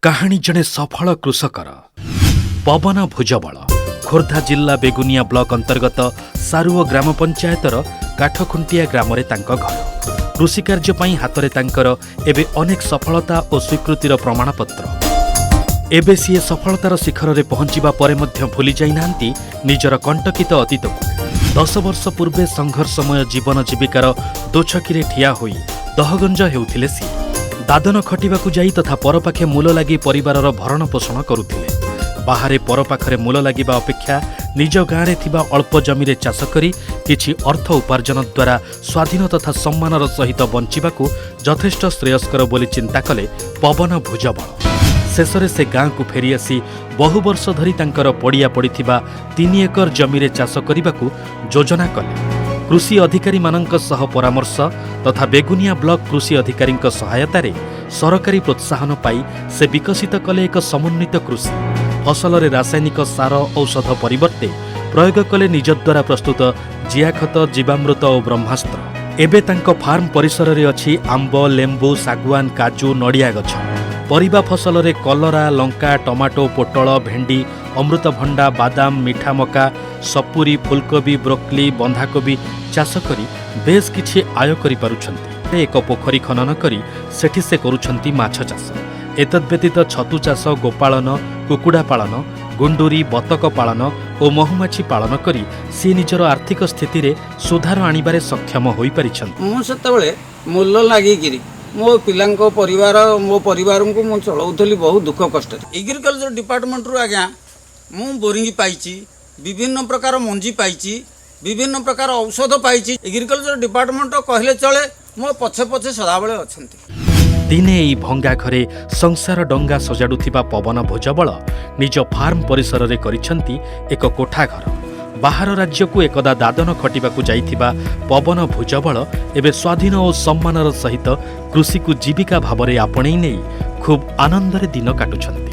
କାହାଣୀ ଜଣେ ସଫଳ କୃଷକର। ପବନ ଭୁଜବଳ ଖୋର୍ଦ୍ଧା ଜିଲ୍ଲା ବେଗୁନିଆ ବ୍ଲକ ଅନ୍ତର୍ଗତ ସାରୁଅ ଗ୍ରାମ ପଞ୍ଚାୟତର କାଠଖୁଣ୍ଟିଆ ଗ୍ରାମରେ ତାଙ୍କ ଘର। କୃଷିକାର୍ଯ୍ୟ ପାଇଁ ହାତରେ ତାଙ୍କର ଏବେ ଅନେକ ସଫଳତା ଓ ସ୍ୱୀକୃତିର ପ୍ରମାଣପତ୍ର। ଏବେ ସିଏ ସଫଳତାର ଶିଖରରେ ପହଞ୍ଚିବା ପରେ ମଧ୍ୟ ଭୁଲି ଯାଇନାହାନ୍ତି ନିଜର କଣ୍ଟକିତ ଅତୀତକୁ। 10 ବର୍ଷ ପୂର୍ବେ ସଂଘର୍ଷମୟ ଜୀବନ ଜୀବିକାର ଦୋଛକିରେ ଠିଆ ହୋଇ ଦହଗଞ୍ଜ ହେଉଥିଲେ ସିଏ। ଦାଦନ ଖଟିବାକୁ ଯାଇ ତଥା ପରପାଖେ ମୂଲ ଲାଗି ପରିବାରର ଭରଣ ପୋଷଣ କରୁଥିଲେ। ବାହାରେ ପରପାଖରେ ମୂଲ ଲାଗିବା ଅପେକ୍ଷା ନିଜ ଗାଁରେ ଥିବା ଅଳ୍ପ ଜମିରେ ଚାଷ କରି କିଛି ଅର୍ଥ ଉପାର୍ଜନ ଦ୍ୱାରା ସ୍ୱାଧୀନ ତଥା ସମ୍ମାନର ସହିତ ବଞ୍ଚିବାକୁ ଯଥେଷ୍ଟ ଶ୍ରେୟସ୍କର ବୋଲି ଚିନ୍ତା କଲେ ପବନ ଭୁଜବଳ। ଶେଷରେ ସେ ଗାଁକୁ ଫେରିଆସି ବହୁ ବର୍ଷ ଧରି ତାଙ୍କର ପଡ଼ିଆ ପଡ଼ିଥିବା 3 ଏକର ଜମିରେ ଚାଷ କରିବାକୁ ଯୋଜନା କଲେ। କୃଷି ଅଧିକାରୀମାନଙ୍କ ସହ ପରାମର୍ଶ ତଥା ବେଗୁନିଆ ବ୍ଲକ କୃଷି ଅଧିକାରୀଙ୍କ ସହାୟତାରେ ସରକାରୀ ପ୍ରୋତ୍ସାହନ ପାଇ ସେ ବିକଶିତ କଲେ ଏକ ସମନ୍ୱିତ କୃଷି। ଫସଲରେ ରାସାୟନିକ ସାର ଔଷଧ ପରିବର୍ତ୍ତେ ପ୍ରୟୋଗ କଲେ ନିଜ ଦ୍ୱାରା ପ୍ରସ୍ତୁତ ଜିଆଖତ, ଜୀବାମୃତ ଓ ବ୍ରହ୍ମାସ୍ତ୍ର। ଏବେ ତାଙ୍କ ଫାର୍ମ ପରିସରରେ ଅଛି ଆମ୍ବ, ଲେମ୍ବୁ, ଶାଗୁଆନ, କାଜୁ, ନଡ଼ିଆ ଗଛ। ପରିବା ଫସଲରେ କଲରା, ଲଙ୍କା, ଟମାଟୋ, ପୋଟଳ, ଭେଣ୍ଡି, ଅମୃତଭଣ୍ଡା, ବାଦାମ, ମିଠା ମକା, ସପୁରୀ, ଫୁଲକୋବି, ବ୍ରୋକଲି, ବନ୍ଧାକୋବି ଚାଷ କରି ବେଶ୍ କିଛି ଆୟ କରିପାରୁଛନ୍ତି। ଏକ ପୋଖରୀ ଖନନ କରି ସେଠି ସେ କରୁଛନ୍ତି ମାଛ ଚାଷ। ଏତଦ୍ ବ୍ୟତୀତ ଛତୁ ଚାଷ, ଗୋପାଳନ, କୁକୁଡ଼ା ପାଳନ, ଗୁଣ୍ଡୁରି, ବତକ ପାଳନ ଓ ମହୁମାଛି ପାଳନ କରି ସିଏ ନିଜର ଆର୍ଥିକ ସ୍ଥିତିରେ ସୁଧାର ଆଣିବାରେ ସକ୍ଷମ ହୋଇପାରିଛନ୍ତି। ମୁଁ ସେତେବେଳେ ମୂଲ ଲାଗିକିରି ମୋ ପିଲାଙ୍କ ପରିବାର, ମୋ ପରିବାରଙ୍କୁ ମୁଁ ଚଳାଉଥିଲି ବହୁତ ଦୁଃଖ କଷ୍ଟରେ। ଏଗ୍ରିକଲଚର ଡିପାର୍ଟମେଣ୍ଟରୁ ଆଜ୍ଞା ମୁଁ ବୋରିଂ ପାଇଛି, ବିଭିନ୍ନ ପ୍ରକାର ମଞ୍ଜି ପାଇଛି, ବିଭିନ୍ନ ପ୍ରକାର ଔଷଧ ପାଇଛି। ଏଗ୍ରିକଲଚର ଡିପାର୍ଟମେଣ୍ଟ କହିଲେ ଚଳେ, ମୋ ପଛେ ପଛେ ସଦାବେଳେ ଅଛନ୍ତି। ଦିନେ ଏଇ ଭଙ୍ଗା ଘରେ ସଂସାର ଡଙ୍ଗା ସଜାଡୁଥିବା ପବନ ଭୁଜବଳ ନିଜ ଫାର୍ମ ପରିସରରେ କରିଛନ୍ତି ଏକ କୋଠା ଘର। ବାହାର ରାଜ୍ୟକୁ ଏକଦା ଦାଦନ ଖଟିବାକୁ ଯାଇଥିବା ପବନ ଭୁଜବଳ ଏବେ ସ୍ୱାଧୀନ ଓ ସମ୍ମାନର ସହିତ କୃଷିକୁ ଜୀବିକା ଭାବରେ ଆପଣେଇ ନେଇ ଖୁବ୍ ଆନନ୍ଦରେ ଦିନ କାଟୁଛନ୍ତି।